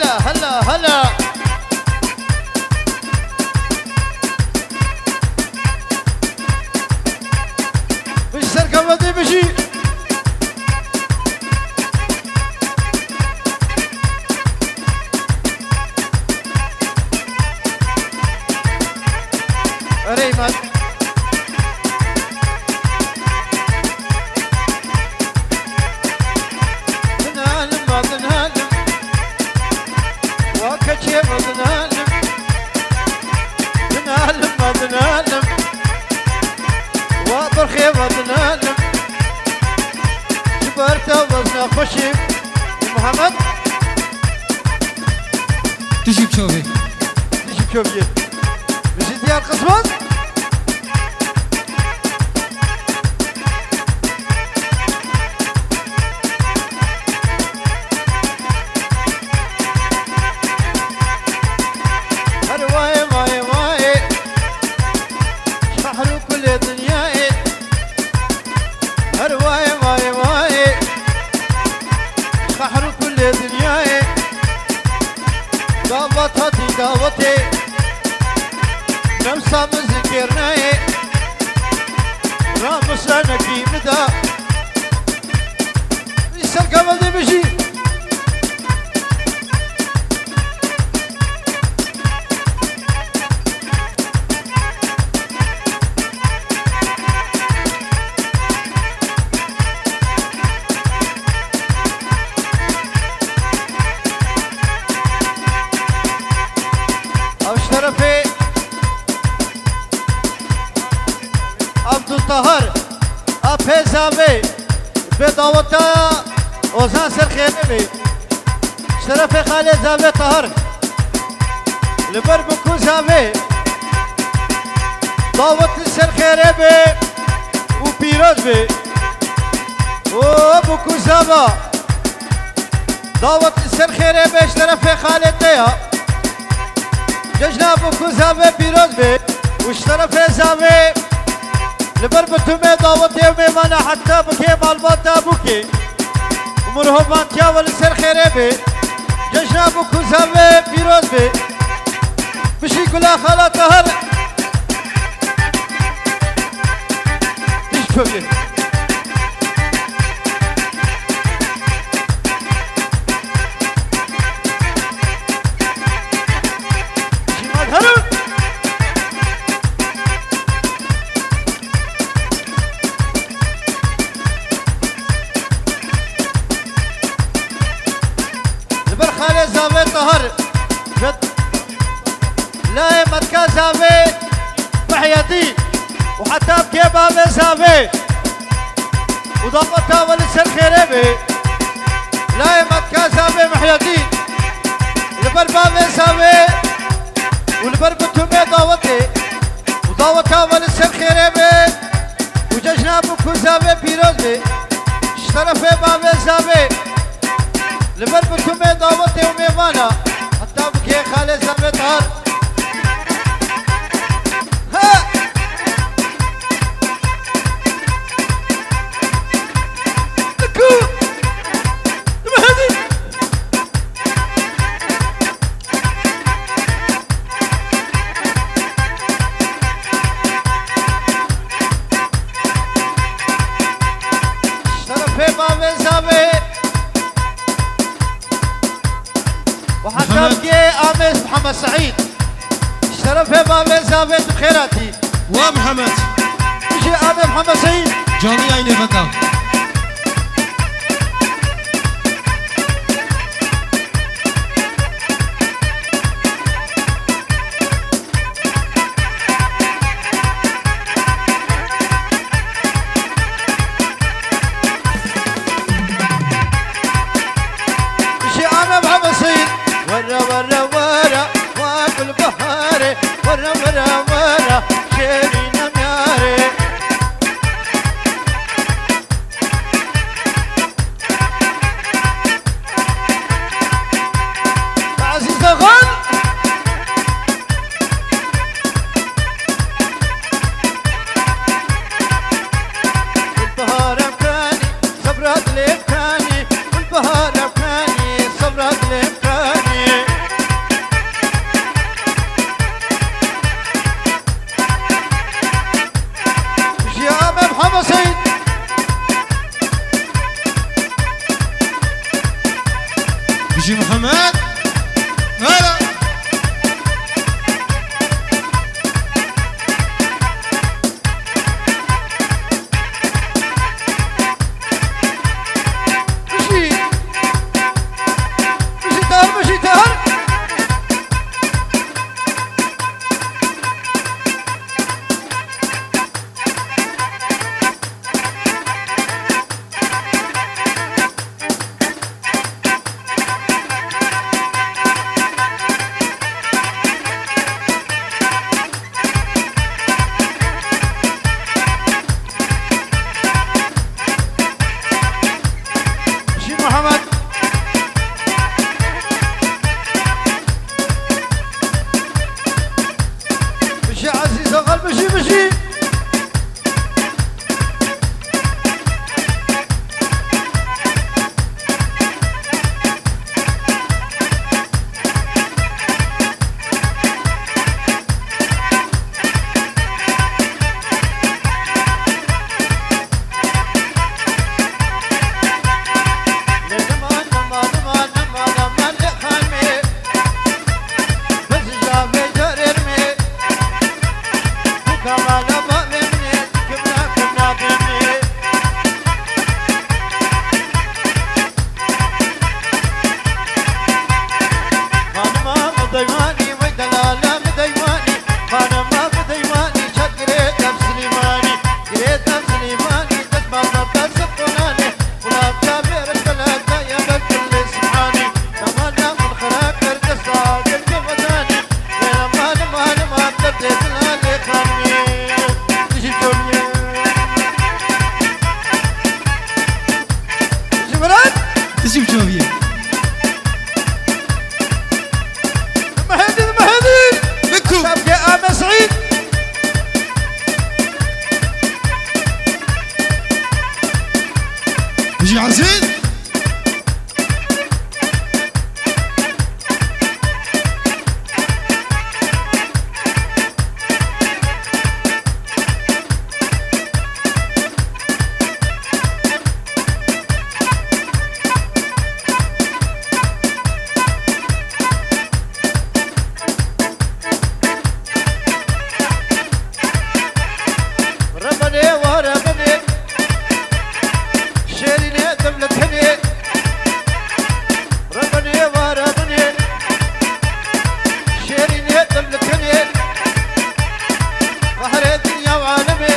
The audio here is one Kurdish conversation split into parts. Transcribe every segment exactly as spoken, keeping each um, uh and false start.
Hela, hela, hela. Bi serkeftin bijî. Erê îman. Dinalim ma dinalim. Wa keçê ma dinalim. Dinalim ma dinalim. Wa birxê ma dinalim. Ji ber te wezna xweşî. Muhammed. Tu jî bi çavê. Tu jî bi çavê. Bijî diyar qismet. Her wayê, wayê, wayê. Şehr û kulê dinyayê. Her wayê, wayê, wayê. Şehr û kulê dinyayê. Dawet hatî dawetê. Nefsa min zikêr nayê. Ramusa nekî min da. Serkeftin bijî. Ev ji terefê Abdultahar, apê Zavê, bi daweta Ozan Serxêrê bê. Ji terefê xalê Zavê Tahar. Li ber Bûkû Zavê. Dawet li Serxêrê bê û pîroz bê. O Bûkû Zava. Dawet li Serxêrê bê ji terefê xalê te ya. Cejna Bûkû Zavê pîroz bê û ji terefê Zavê. Li ber bitumê dawetê û mêvana heta bikê malbata Bûkê. Umur hovantiya we li Serxêrê bê. Cejna Bûkû Zavê pîroz bê. Bijî gula xala Tahar. Diş çöpü. Şimal Harun. Li ber xalê Zavê Tahar, ji layê metka Zavê Mihyedîn û heta bikê bavê Zavê û daweta we li Serxêrê bê. Layê metka Zavê Mihyedîn, li ber bavê Zavê û li ber bitumê dawetê û daweta we li Serxêrê bê û cejna Bûkû Zavê pîroz bê. Ji terefê bavê Zavê. Li ber bitumê dawetê û mêvana, heta bikê xalê Zavê Tahar. Ha! Diku! Dime hedi! Şerefê bavê Zavê. Û heta Mihemed. Bikê Amê Mihemed Seîd. Şerefê bavê Zavê tu xêr hatî. Wa Mihemed. Bijî Amê Mihemed Seîd. Canî aynê veka. Ji Amê Mihemed Seîd. Were, were, were, wa gulbiharê. Were, were, were, şêrîne miyarê. Ezîz Axan. Gulbihar em kanî, sebra dilê em kanî. Gulbihar em kanî, sebra dilê em kanî. Ji Muhammed. Hala. Bijî. Bijî Tahir, bijî Tahir. Bijî Muhammed. Bijî Ezîz Oxal, bijî, bijî. Ji Miran? Dijî bi çaviye. Mehedî, Mehedî. Biku. Tabke Ahmet Said. Bijî Ezîz. Rebenê, wa rebenê. Şêrînê, dim li tenê. Rebenê, wa rebenê. Şêrînê, dim li tenê. Behrê dinya û alemê.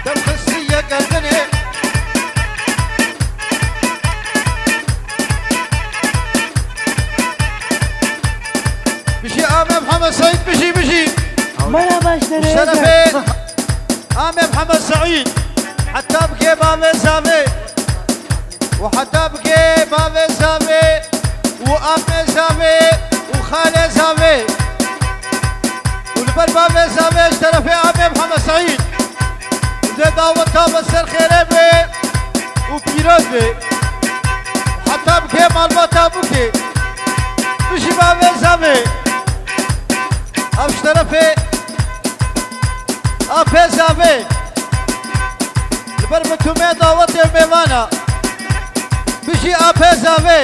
Dem xistiye gerdinê. Bijî Ame Mihemed Seîd, bijî, bijî. Merhaba, şerefê Ame Mihemed Seîd. Heta bigê bavê zavê. Û heta bigê bavê zavê. Û amê zavê. Û xalê zavê. Û li ber bavê zavê ji terefê Ame Mihemed Seîd. Dê daweta we ser xêrê be û pîroz be. Heta bike malbata bûke. Bijî bavê zavê. Ev ji terefê apê zavê. Li ber mitumê dawetê mêvana. Bijî apê zavê.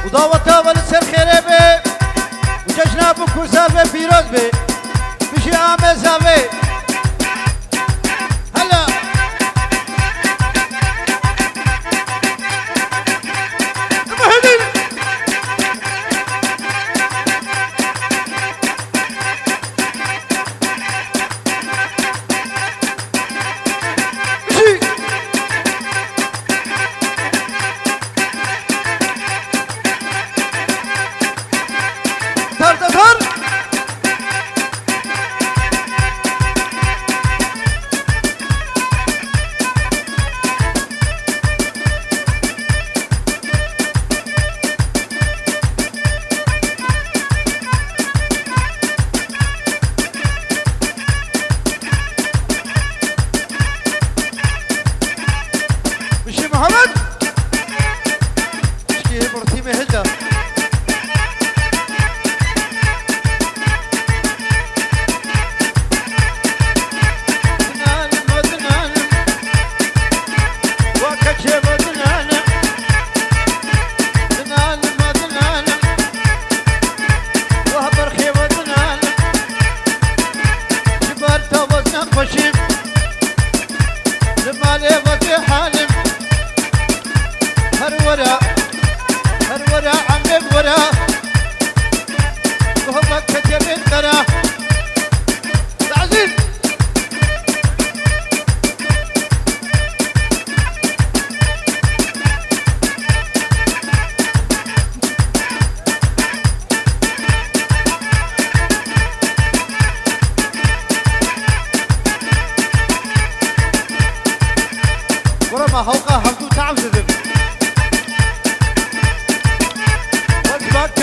Û daweta we li ser xêrê be. Û cejna bûk û zavê pîroz be. Bijî Ame zavê. Hela. Bijî. Tar da tar. Bijî Mihemed. Piştî hê bi ritîmê hilda. Dinanim, o dinanim. Wa keçê, o dinanim. Gohbek ketiye bên dere. Tazîm. Kurama hewqa hevdû tam didin. Wek bak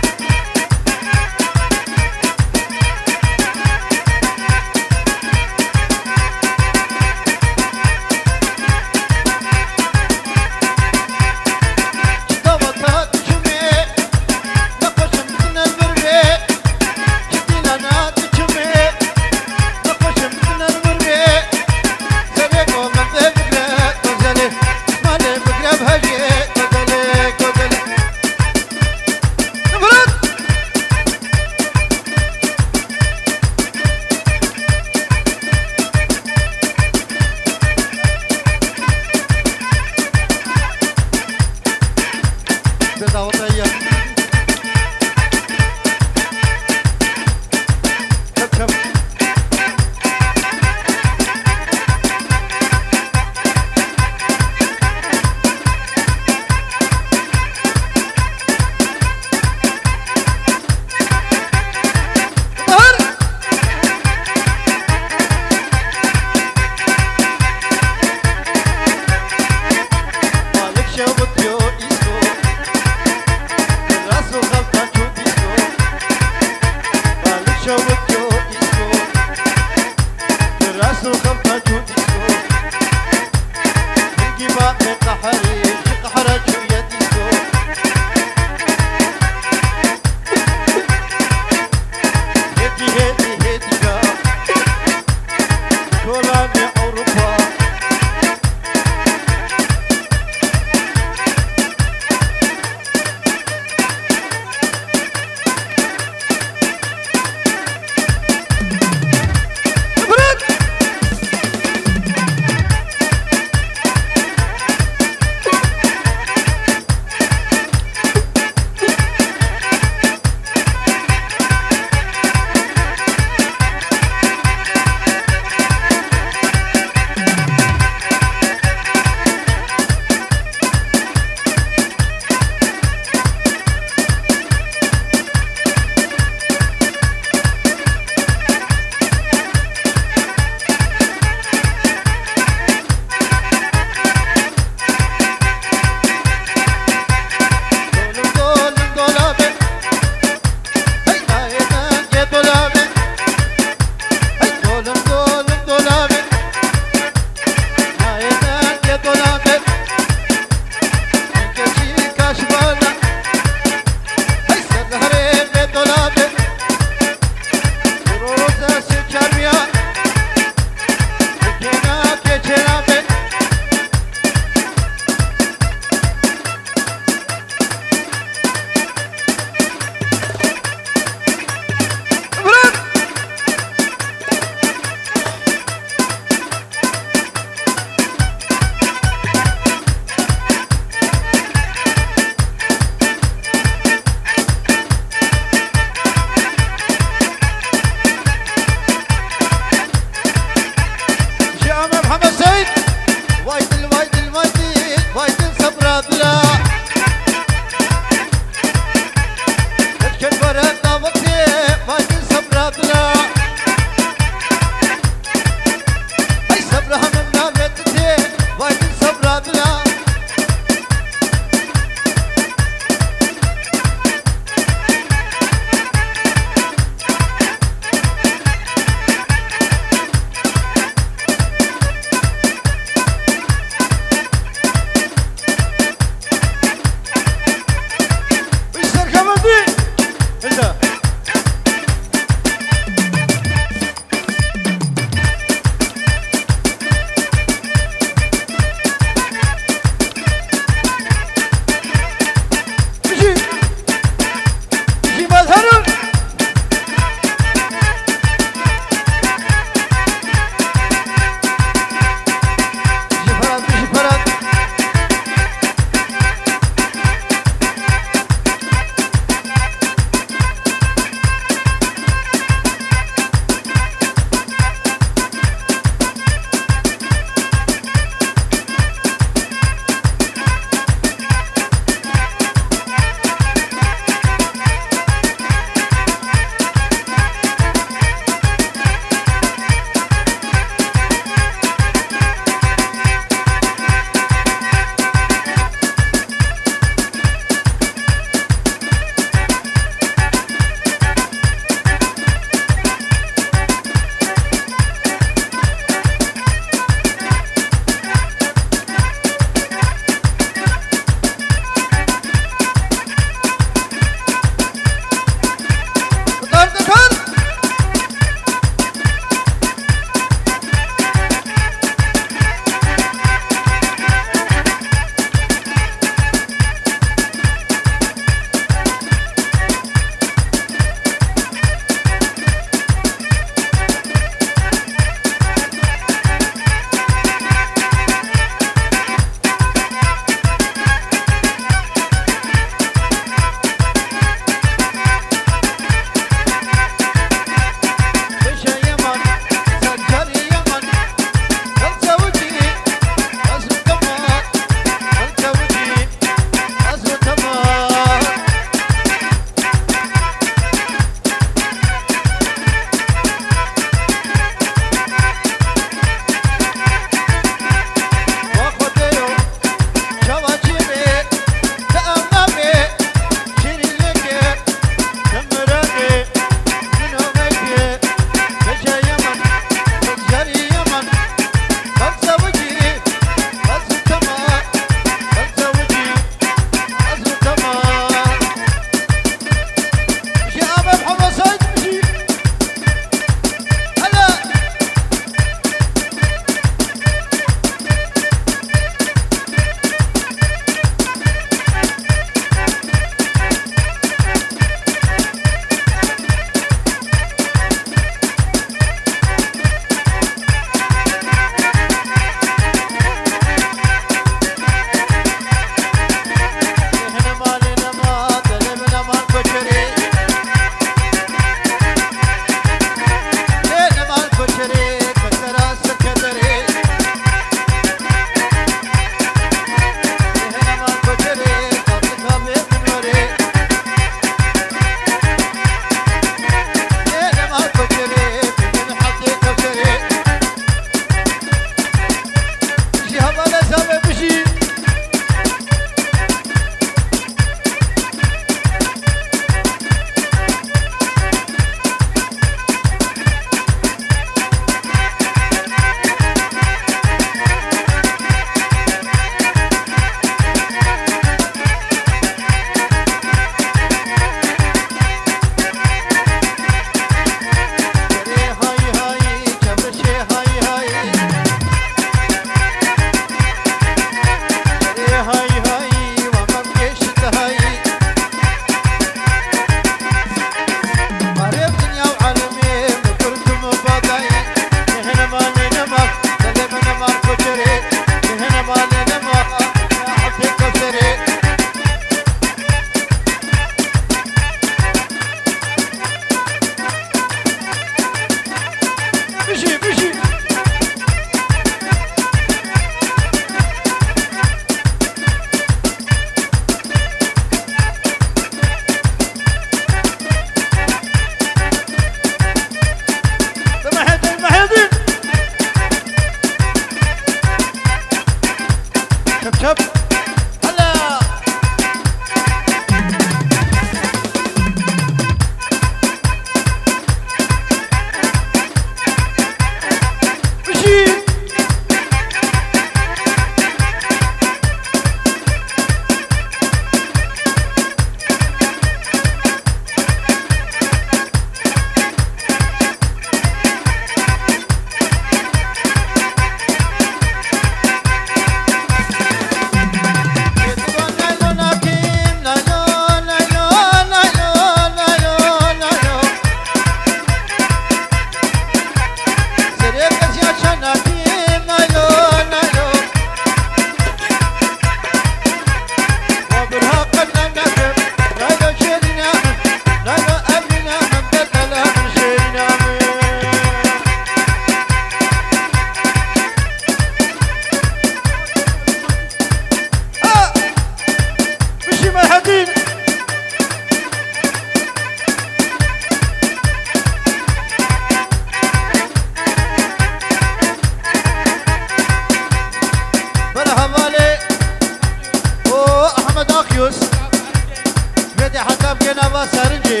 Bigê nava Sarincê.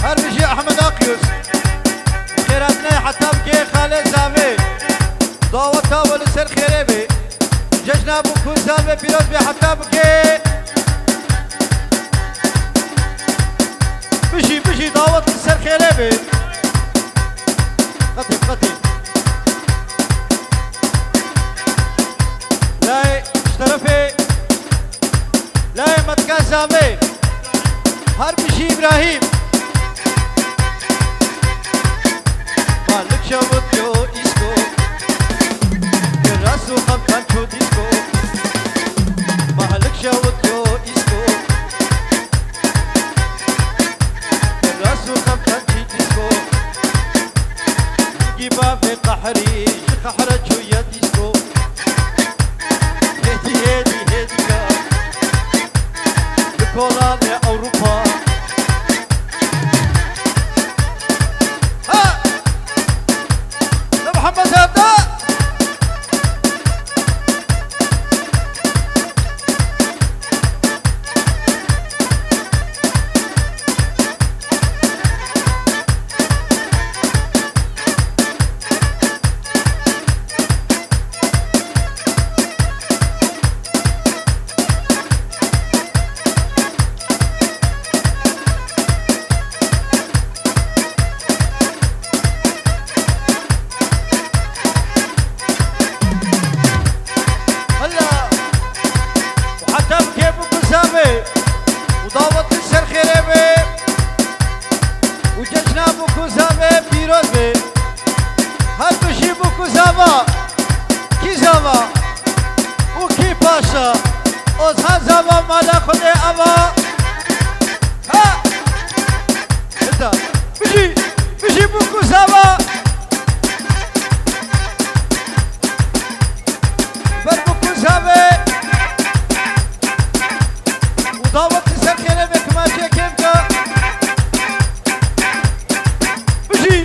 Her bijî Ehmed Akyüz. Xêratinayê heta bigê Xalê Zavê. Daweta we li ser xêrê bê. Cejna Bûk û Zavê pîroz bê heta bigê. Bijî, bijî, dawet li ser xêrê bê. Qetê, qetê. Layê ji terefê Layê Metka Zavê. Her bijî Îbrahîm. Malik şewit yo îsko. Kiras û xemkan çû dîsko. Malik şewit yo îsko. Kiras û xemkan çî dîsko. Gî bavê qehrî ji qehre çûye dîsko. Hêdî, hêdî, hêdî ka. Li kolanê Ewropa. Ha! Li Mihemed Evda. Hela! Û heta bi kêf û ku zavê û dawet li ser xêrê be û cejna Bûk û Zavê pîroz be. Her bijî Bûk û Zava. Kî zava û kî paşa? Ozhan Zava mala Xwedê ava. Ha! Heta. Bijî, bijî Bûk û Zava. Ber Bûk û Zavê. Û dawet li ser xêrê be, kimaşê kêfka. Bijî.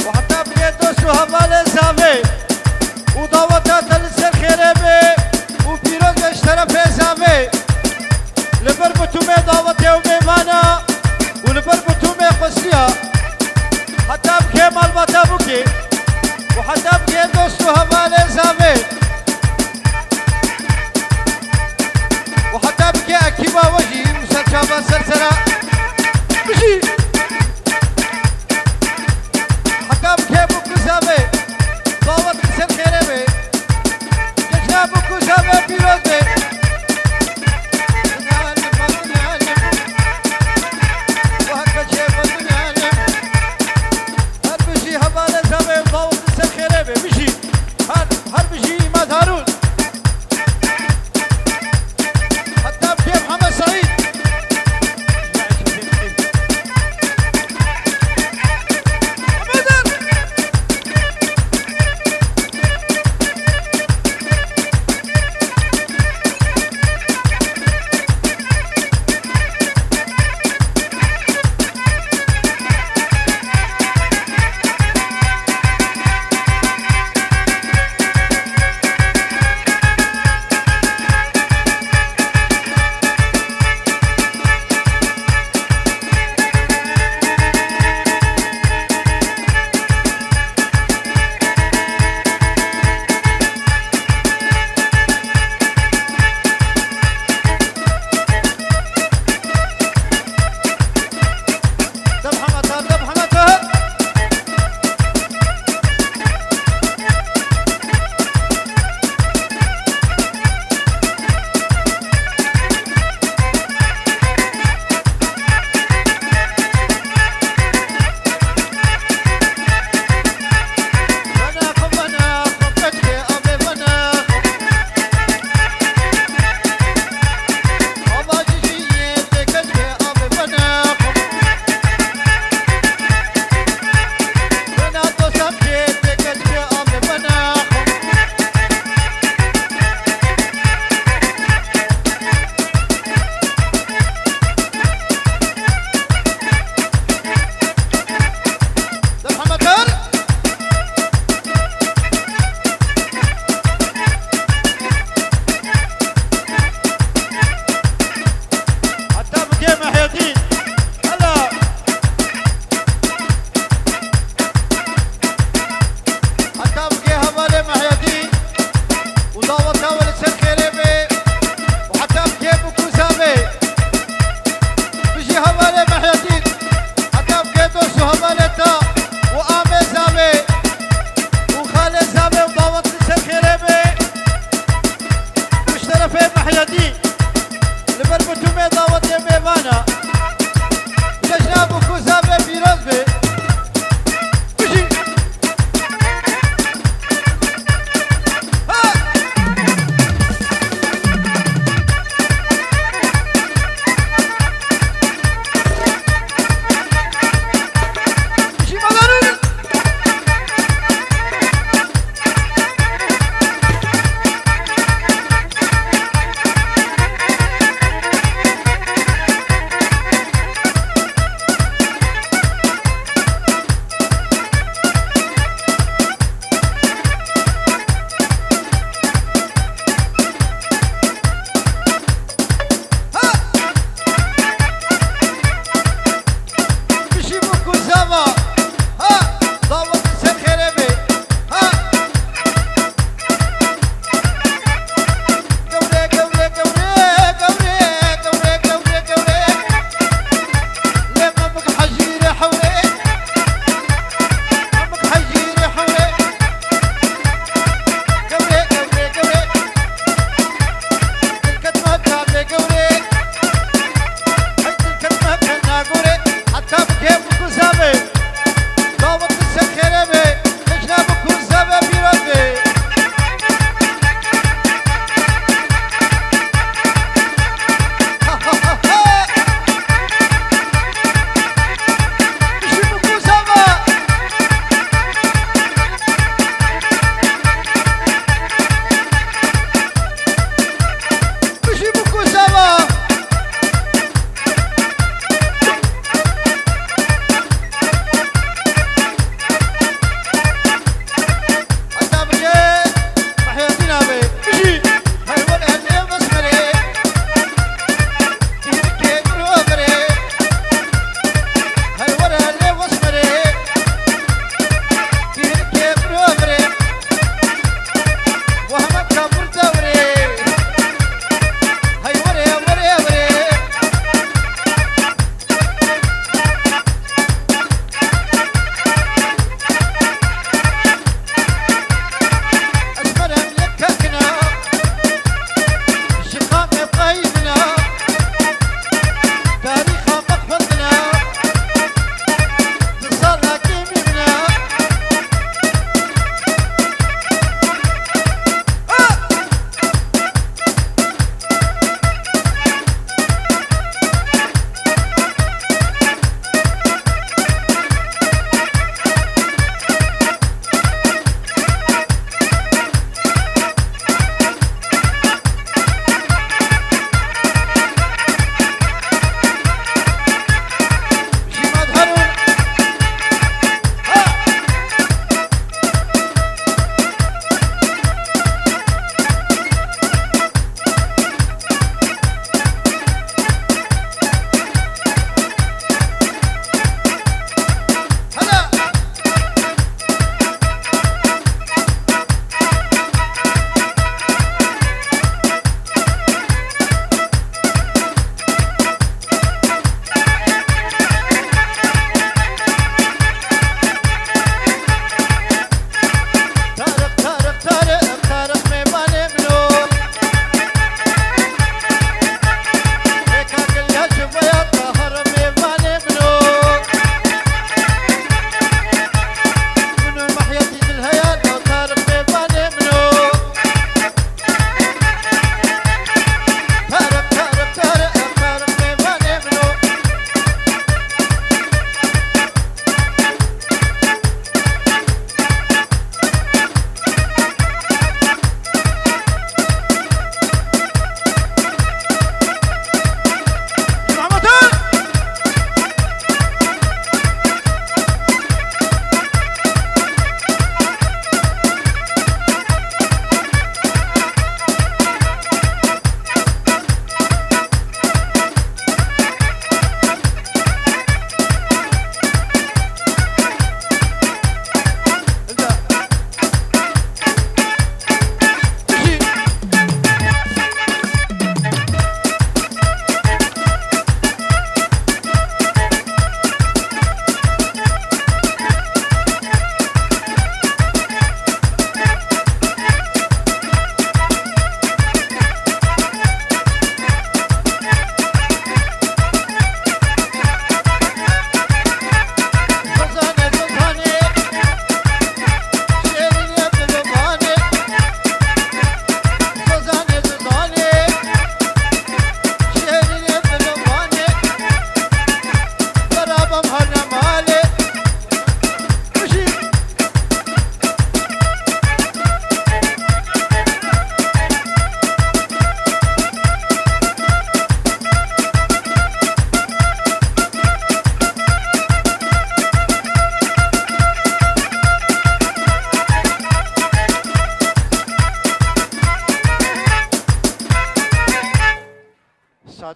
Û heta bigê dost û hevalê Zavê. Û daweta te li ser xêrê be û pîroz be ji terefê Zavê. Li ber Bitûmê dawetê û mêvana û li ber Bitûmê xwestiya. Heta bigê malbata Bûkê û heta bigê dost û hevalê Zavê û heta bigê ekîba we jî û serçava ser sera bijî. Heta bi kêf û ku zavê, dawet li ser xêrê be. Cejna Bûk û Zavê pîroz be. Her bijî hevalê Zavê, dawet li ser xêrê be. Bijî. Her, her bijî Îmad Harûn. Heta bi kêf Heme Seîd. Cejna Bûkûza be pîroz be. Bijî. Ha! Bijî Malarû!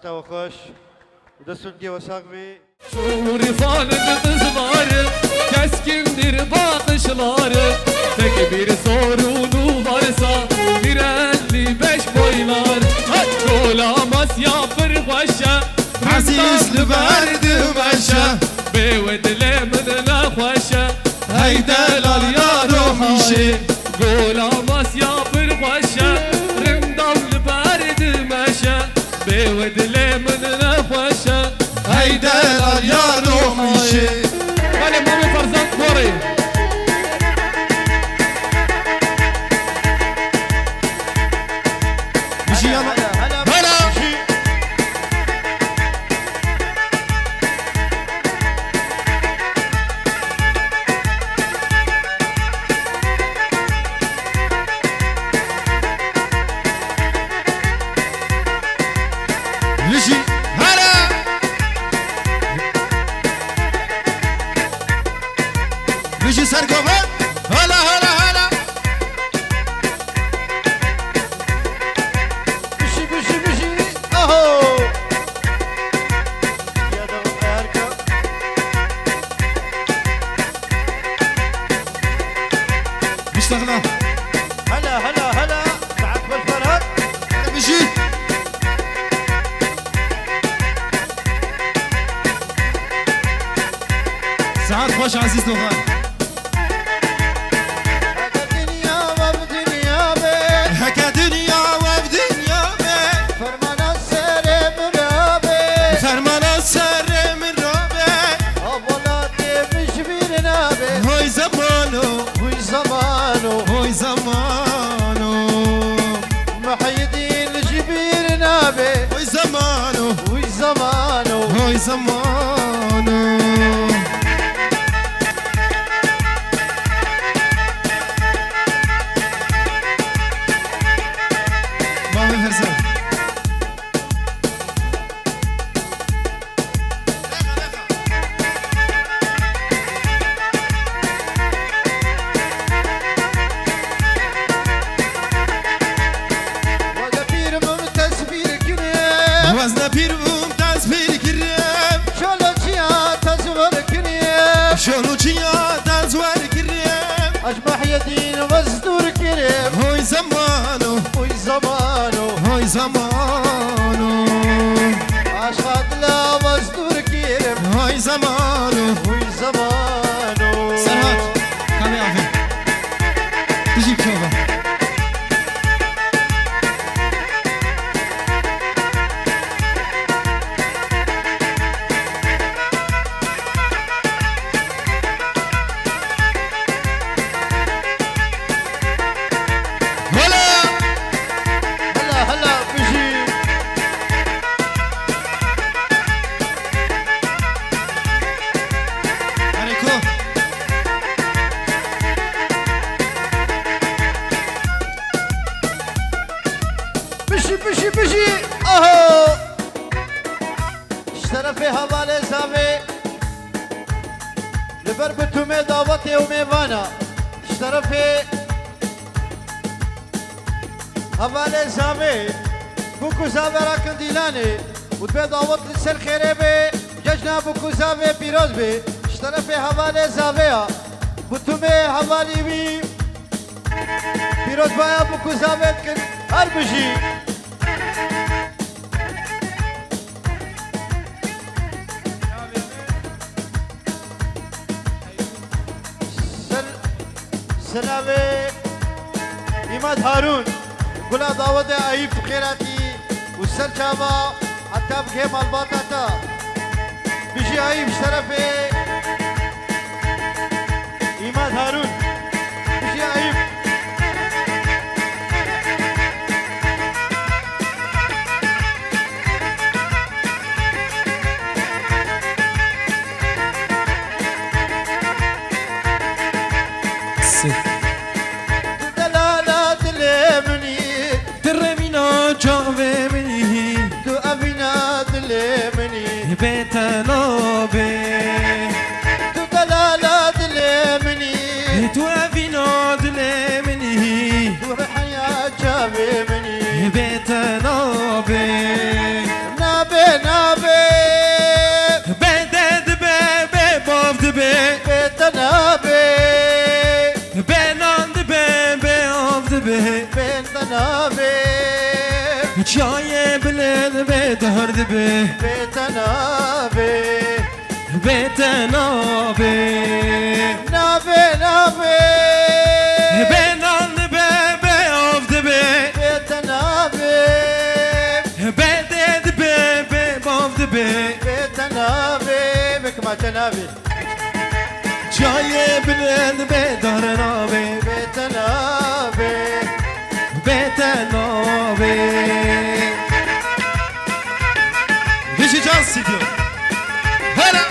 Te we xweş. Dest û lingê we sax be. Şûrifan bi qizvari, keskindir bakışları. Tek bir sorunu varsa, bir elli beş boylar. Hey! Gola Masya pir xweş e, Ezîz li ber dimeşe. Bê we dilê min nexweş e. Hey delal yaro hîşê. Gola Masya pir xweş e, rindam li ber dimeşe. Bê we dilê min nexweş e. Hey delal yaro hîşê. Belê, Mehmet Ferzan Gorê. Bijî ya. Hela, hela, hela. Hela. Bijî. Bijî. Hela. Bijî ser govan. Hela, hela, hela. Bijî, bijî, bijî. Aho. Ya da erka. Muştaxla. Hela, hela, hela. Saet xweş Ferhat. Hadi bijî. Saet xweş Ezîz Dogan. Heke dinya we bi dinya be. Heke dinya we bi dinya be. Fermana serê min rabe. Fermana serê min rabe. A welatê min ji bîr nabe. Hoy zamano. Hoy zamano. Hoy zamano. Muhyiddin ji bîr nabe. Hoy zamano. Hoy zamano. Hoy zamano. Bavê Ferzan. Wezne pîr bûm tesbîr kirim. Wezne pîr bûm tesbîr kirim. Şolo çiya tezwer kirim. Şolo çiya tezwer kirim. Ez Mehyedîn wez dûr kirim. Hoy zamano. Hoy zamano. Hoy zamano. Aşka dila wez dûr kirim. Hoy zamano. Hoy zamano. Serhat, kamê avê. Bijî çava. Hela! Hela, hela, bijî. Erê ku? Bijî, bijî, bijî. Aho! Ji terefê hevalê Zavê li ber bitumê dawetê û mêvana. Ji terefê hevalê Zavê, bûk û zavê ra Kindîlanê û dibê dawet li ser xêrê bê, cejna bûk û zavê pîroz bê. Ji terefê hevalê Zavê ya, bitumê hevalî wî pîrozbaya bûk û zavê dikin. Her bijî. Ser, ser navê Îmad Harûn, gula dawetê Eyûb bi xêr hatî û ser çava heta bigihê malbata te. Bijî Eyûb ji terefê Îmad Harûn. Bijî Eyûb. Sê. Tu delala dilê min î. Tu revîna çavê min î. Tu evîna dilê min î. Bê te nabê. Tu delala dilê min î. Tu evîna dilê min î. Tu riheya çavê min î. Bê te nabê. Nabê Bê te nabê. Çiyayê bilind bê dar dibe. Bê te nabê. Bê te nabê. Nabê, nabê. Bê nan dibe, bê av dibe. Bê te nabê. Bê dê dibe, bê bav dibe. Bê te nabê. Bê kima te nabê. Çiyayê bilind bê dar nabê. Bê te nabê. Bê te nabê. Bijî Can Stüdyo. Hele.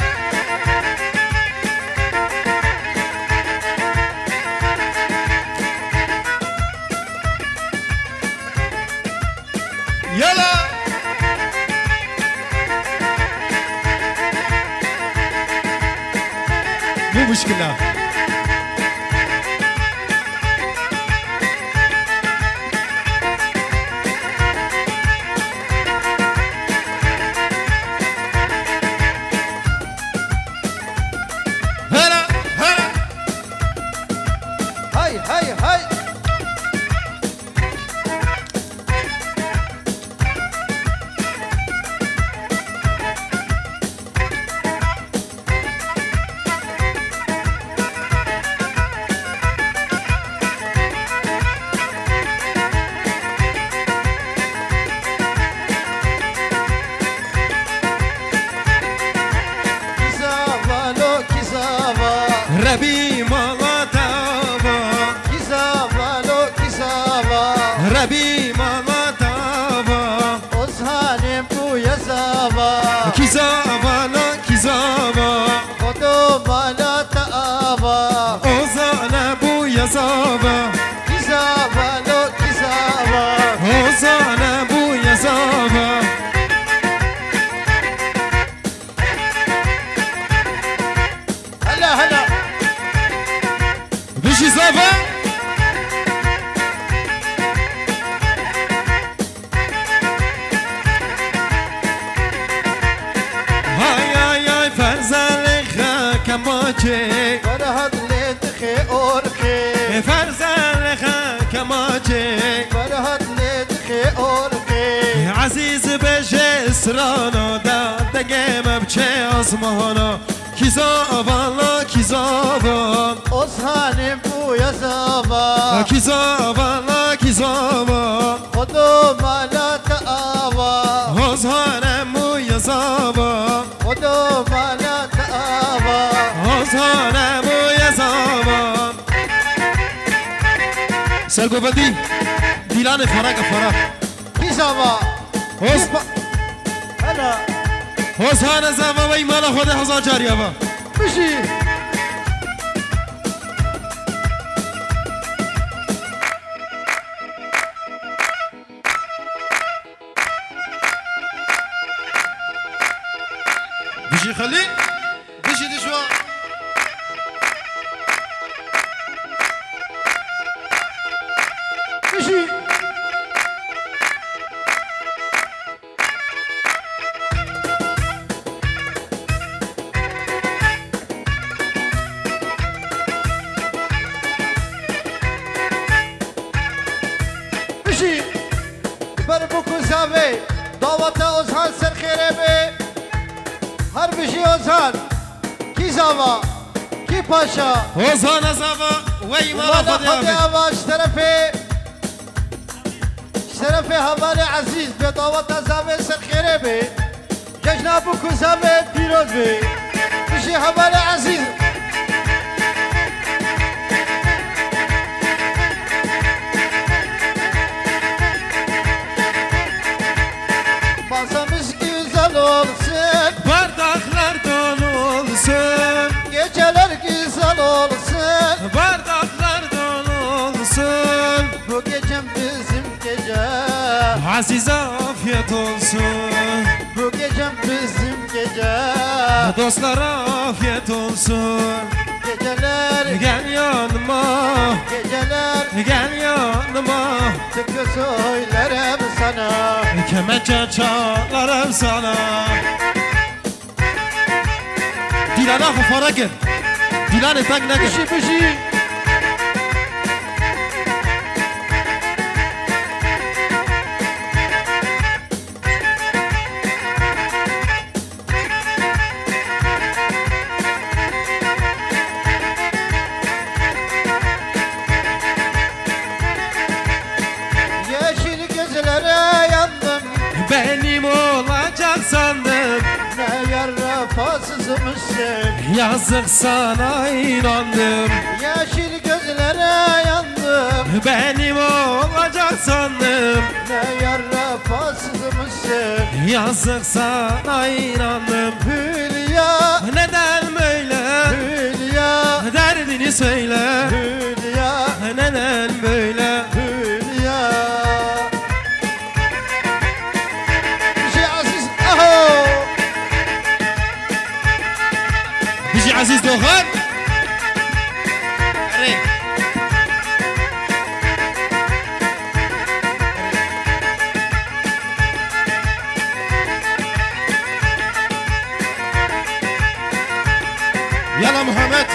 Yala. Bu muşkila. Hera, hera. Hay, hay, hay. Kîzava lo kîzava. Rebî mala te ava. Kîzava lo kîzava. Rebî mala te ava. Ozhanê bûye zava. Kîzava lo kîzava. Xwedo mala te ava. Ozhane bûye zava. Kîzava lo kîzava. Ozhane bûye zava. Hela, hela. Bijî zava. Hay, hay, hay, Ferzelê xe kemaçê. Ferhat lê dixê orxê. Ferzelê xe kemaçê. Ferhat lê dixê orxê. Ezîz bêje strana da, dengê me biçe azmana. Kîza avan la kîza avan. Ozhanê bûye zava. Kîza avan la kîza avan. Xwedo mala te ava. Ozhane bûye zava. Xwedo mala te ava. Ozhane bûye zava. Sergovendî. Dîlanê Farag e Farag. Kî zava? Hoz-, Kî pa-, Hela. Hozhane zava wey mala Xwedê hezar carî ava. Bijî. Bijî Xelîl. Bijî Dijwa. Bijî. Bijî. Ber bûk û zavê daweta Ozhan ser xêrê be. Her bijî Ozhan. Kî zava, kî paşa. Ozhan zava, wey mala Xwedê ava. Ji terefê, ji terefê hevalê ezîz be daweta zavê ser xêrê be. Cejna bûk û zavê pîroz be. Bijî hevalê ezîz. Masamız güzel olsun. Bardaklar dolu olsun. Geceler güzel olsun. Bardaklar dolu olsun. Bu gecem bizim gece. Azize afiyet olsun. Bu gecem bizim gece. Dostlara afiyet olsun. Geceler. Gel yanıma. Geceler. Gel yanıma. Türkü söylerim sana. Kemençe çalarım sana. Dîlana xwe fare kir. Dîlanê teng nekir. Bijî, bijî. Yazık sana inandım. Yeşil gözlere yandım. Benim olacak sandım. Ne yar vefasızmışsın. Yazık sana inandım. Hülya. Neden böyle? Hülya. Derdini söyle. Hülya. Neden böyle? Hülya. Bijî Ezîz, aho! Bijî Ezîz Dogan. Erê. Yala Muhammed.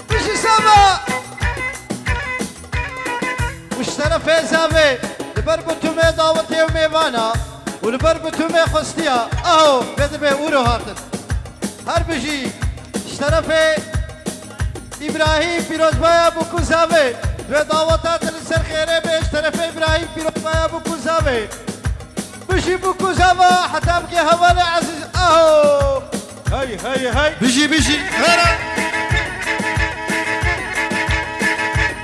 Bijî Seba! Û ji terefê Zavê, li ber ku tu me dawetê û mêvana û li ber ku tu me xwestiya, aho, vê dibe ûro hatin. Her bijî, ji terefê Îbrahîm Pîrozbaya Bûk û Zavê, wê daweta te li ser xêrê be, ji terefê Îbrahîm Pîrozbaya Bûk û Zavê. Bijî Bûk û Zava, heta bike hevalê Ezîz, aho! Hey, hey, hey. Bijî, bijî, here.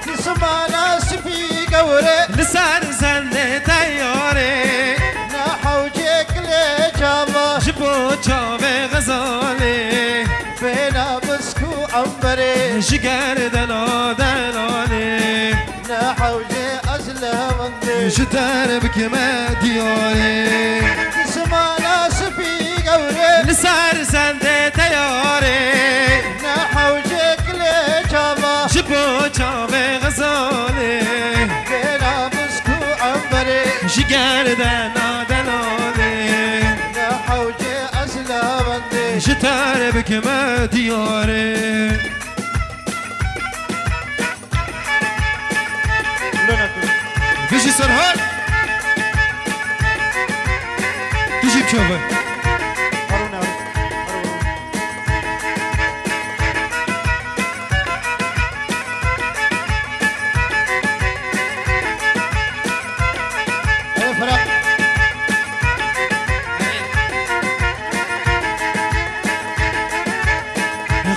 Dismana spî gewre. Li ser zendê teyarê. Ne hewcê gilê çava. Ji bo çavê xezalê. Bêna bisk û emberê. Ji gerdena delalê. Ne hewcê ez li hevindê. Ji te re bikime diyarê. Dismana spî gewre. Li ser zendê teyarê. Ne hewcê gilê çava. Ji bo çavê xezalê. Bêna bisk û emberê. Ji gerdena delalê. Ne hewcê ez li hevindê. Ji te re bikime diyarê. Bijî Serhar. Dijî çavan.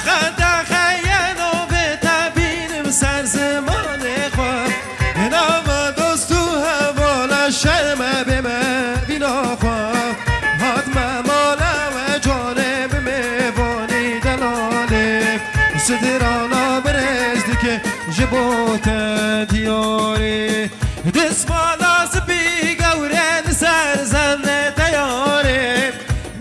Xedexe yeno vê te bînim ser zimanê xwe. Nava dost û hevala şerme bême vîna xwe. Hatme mala we canê bi mêvanî delalê. Sidirana birêz dike ji bo te diyarê. Dismala spî gewre li ser zendê teyarê.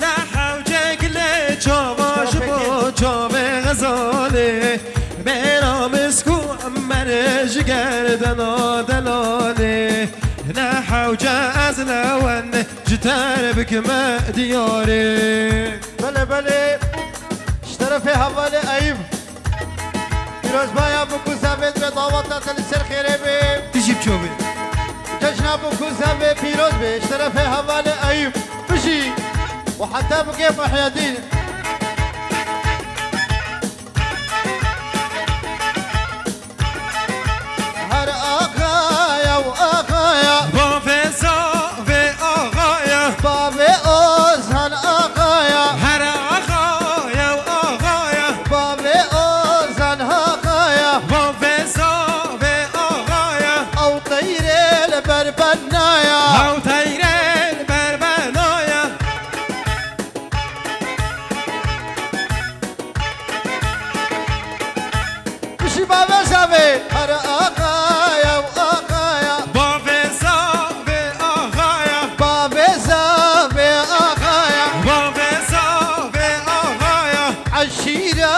Ne hewcek lê çava ji bo çavê xezalê. Bêra misk û ember ji gerdena delalê. Ne hewce ez lewendê ji te re bikime diyarê. Belê, belê. Ji terefê hevalê Eyûb. Pîrozbaya Bûk û Zavê re daweta te li ser xêrê be. Dijî çovê. Cejna Bûk û Zavê pîroz be. Ji terefê hevalê Eyûb. Bijî. Û heta bike Muhyedîn. Her axaya û axaya. Bavê Zavê axaya. Bavê Ozan axaya. Her axaya û axaya. Bavê Ozan axaya. Bavê Zavê axaya. Ew teyrê li ber benaya. Ew teyrê li ber benaya. Bijî Bavê Zavê, her axaya û axaya. Bavê Zavê axaya. Bavê Zavê axaya. Bavê Zavê axaya. Eşîra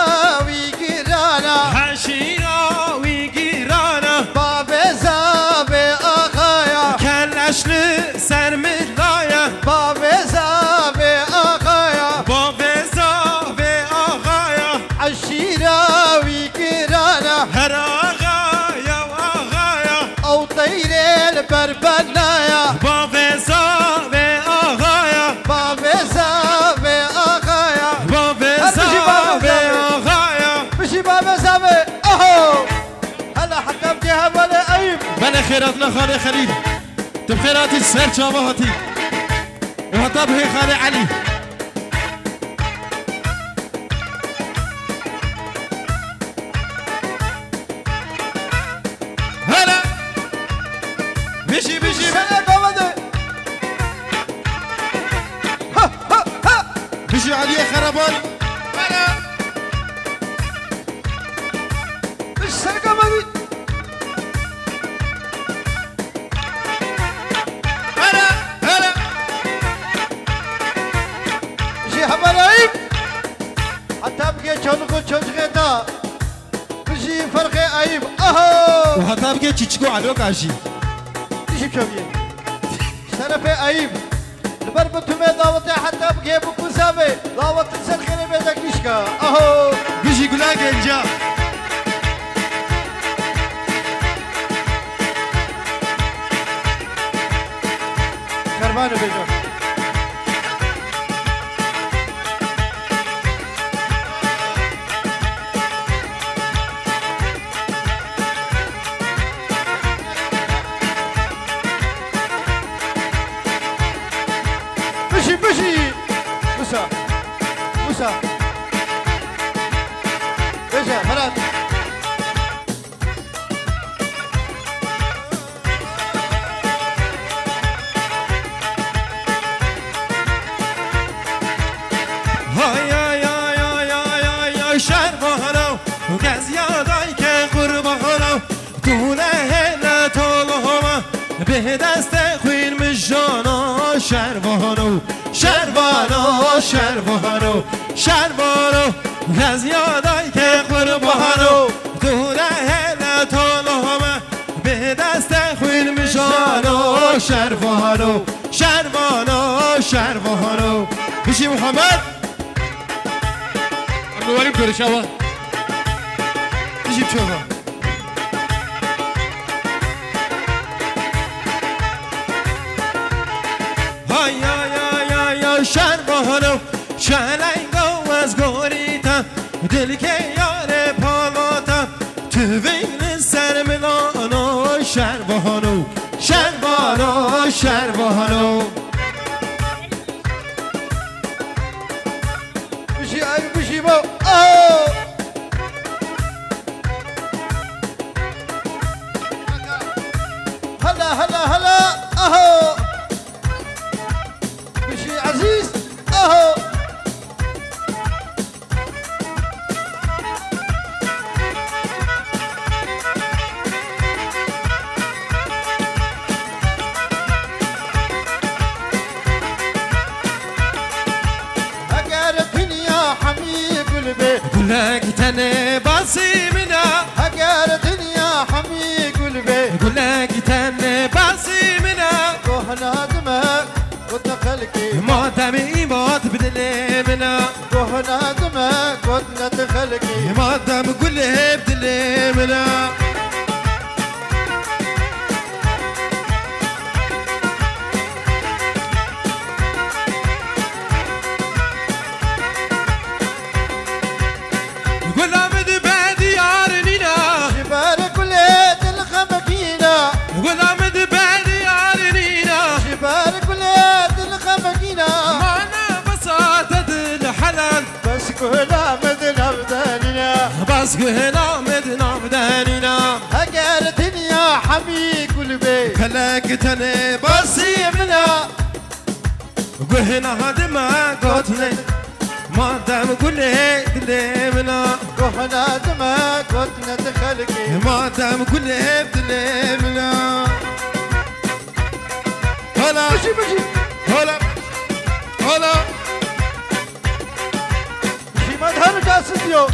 wî girana. Eşîra wî girana. Bavê Zavê axaya. Keleş li ser milaya. Bavê Zavê axaya. Bavê Zavê axaya. Eşîra wî girana. Her axaya û axaya. Ew teyrê li ber benaya. Bavê Zavê axaya. Bavê Zavê axaya. Bavê Zavê axaya. Bijî Bavê Zavê. Aho! Hela heta bike hevalê Eyûb. Belê xêr hatina xalê Xelîl. Tu bi xêr hatî, ser çava hatî. Û heta bihê xalê Elî. Hele. Serka Mevî. Hele, hele. Ji hevalayî. Heta bike çoluk û çocukê da. Bijî ferqê Eyîb. Aho! Û heta bike çîçik û eloka jî. Dijî çoviyê. Şerefê Eyîb. Li ber bi tumê dawetê heta bigihê bi kûza vê. Dawet li ser xêrê bê de gişka. Aho! Bijî gula genca. Kervanê bêje. Bijî, bijî. Musa. Musa. Bêje, Ferhat. Hay, ay, ay, ay, ay, ay, ay, şervano, gez ya dayke qurbano, tu ne hele tolhoma, bê destê xwîn mijano, şervano, şervano, şervano, şervano, gez ya dayke qurbano, tu ne hele tolhoma, bê destê xwîn mijano, şervano, şervano, şervano. Bijî Muhammed. Em werin görüşe wa. Bijî çova. Hay, ay, ay, ay, ay, şervano, şelengo ez gorî te, dilkê yarê pala te, tu vîn li ser min ano, şervano, şervano, şervano. Bijî ev, bijî bo. Oh! Hela, hela, hela. Aho! Bijî Ezîz. Aho! Heger dinya hemî gul be. Gulek tenê basî min e. Heger dinya hemî gul be. Gulek tenê basî min e. Gohna dime. Gote xelkê. Madem îmat bi dilê min e. Gohna dime gotne ti xelkê. Madem gulê bi dilê min e. Gula min dibe diyar nîna. Ji ber gulê dil xemgîna. Gula min dibe diyar nîna. Ji ber gulê dil xemgîna. Mana besa te dil helal. Bes gula min di nav de nîna. Bes gula min di nav de nîna. Heger dinya hemî gul bê. Pelek tenê basî min e. Guhna dime gotne, madem gulê dilê min a. Guhna dime gotne ti xelkê. Madem gulê dilê min a. Hala. Bijî, bijî. Hala. Hala. Bijî, me daha nika siz diyor.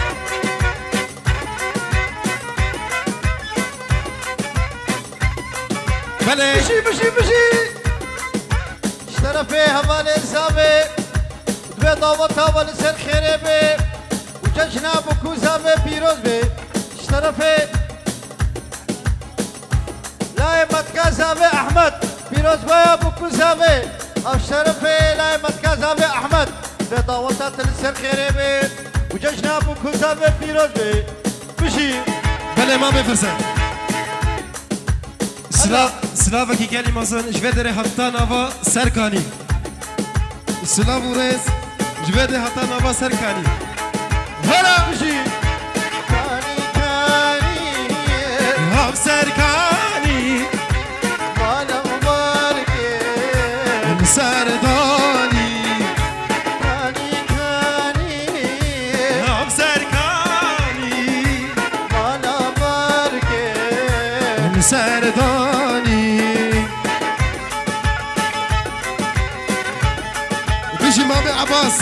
Belê. Bijî, bijî, bijî. Ji terefê hevalê Zavê, divê daweta we li ser xêrê be û cejna bi ku Zavê pîroz be. Ji terefê layê metka Zavê Ehmed, pîrozbaya bi ku Zavê. Ev ji terefê layê metka Zavê Ehmed, divê daweta te li ser xêrê be û cejna bi ku Zavê pîroz be. Bijî. Belê, ma bê firse. Silav, silavekî gelî mezin ji vê derê heta nava Serkanî. Silav û rêz ji vê derê heta nava Serkanî. Hela! Bijî! Kanî, kanî. Hav Serkanî. Mala û barkê. Li ser danî. Kanî, kanî. Serdanî. Bijî Mamê Ebas.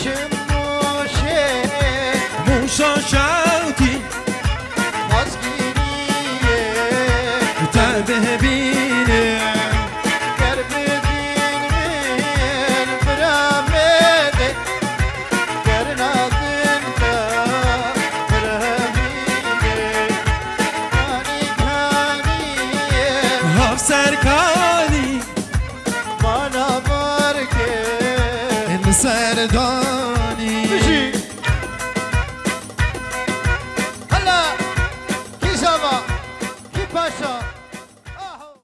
Kim Mûşê. Mûşa şewtî. Azgîniyê. Te bibînim. Ger bidîn min bira me de. Ger nadin te birevînê. Kanî kanî. Haf ser kanî. Bana barke. Em serdan.